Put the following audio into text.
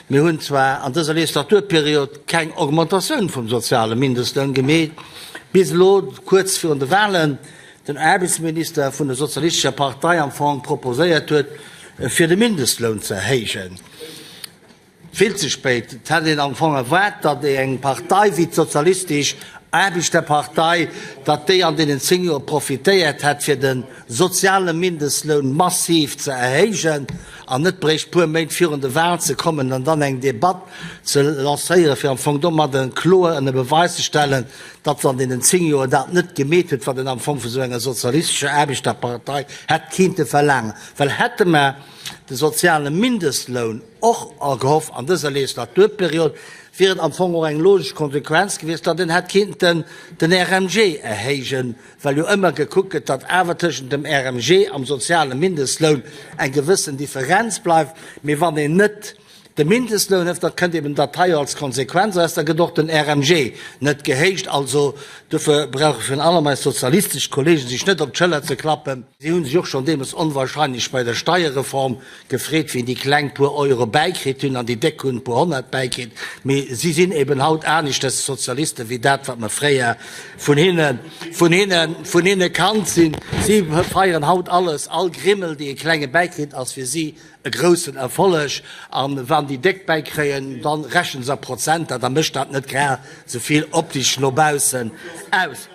Mir hunn zwar an dëser Legislaturperiod keng Augmentatioun vum soziale Mindestloun gemeet, bis elo kuerz virun de Wahlen den Aarbechtsminister vun der Sozialistescher Partei am Fong proposéiert huet, fir de Mindestloun ze erhéijen. Vill ze spéit. Et hätt een am Fong erwaart, datt eng Partei wéi d'Sozialistesch Aarbechterpartei, datt déi an deenen 10 Joer profitéiert hätt, fir de soziale Mindestloun massiv ze erhéijen an net bréicht puer Méint virun de Wahlen ze kommen an dann eng Debatt ze lancéieren, fir am Fong domadde kloer ënner Beweis ze stellen, datt se an deenen 10 Joer dat net gemeet huet, wat een am Fong vu sou enger sozialistescher Aarbechterpartei hätt kinnte verlaangen. Well hätte mer de soziale Mindestloun och erhoff an dëser Legislaturperiod, wier et am Fong och eng logesch Konsequenz gewiescht, datt een hätt kinnten den RMG erhéijen, well jo ëmmer gekuckt gëtt, datt awer tëschent dem RMG am soziale Mindestloun eng gewëssen Differenz bleift. Mee wann een net de Mindestloun hëft, da kënnt eben dat hei als Konsequenz eraus, da gëtt och den RMG net gehéicht. Also dofir brauche virun allem eis sozialistesch Kollegen sech net op d'Schëller ze klappen. Si hu sech och schonn deemools onwahrscheinlech bei der Steierreform gefreet, wéi déi Kleng puer Euro bäikritt hunn an déi Déck hunn e puer Honnert bäikritt. Mee si sinn eben haut aneschters Sozialisten, wéi dat, wat mer fréier vun hinne, vun hinne, vun hinne kannt sinn. Si feieren haut alles, all Grimmel, déi e Klenge bäikritt, ass fir si e groussen Erfolleg. A wann déi Déck bäikréien, da rechne se a Prozenter, da mécht dat net grad esou vill optisch no baussen aus.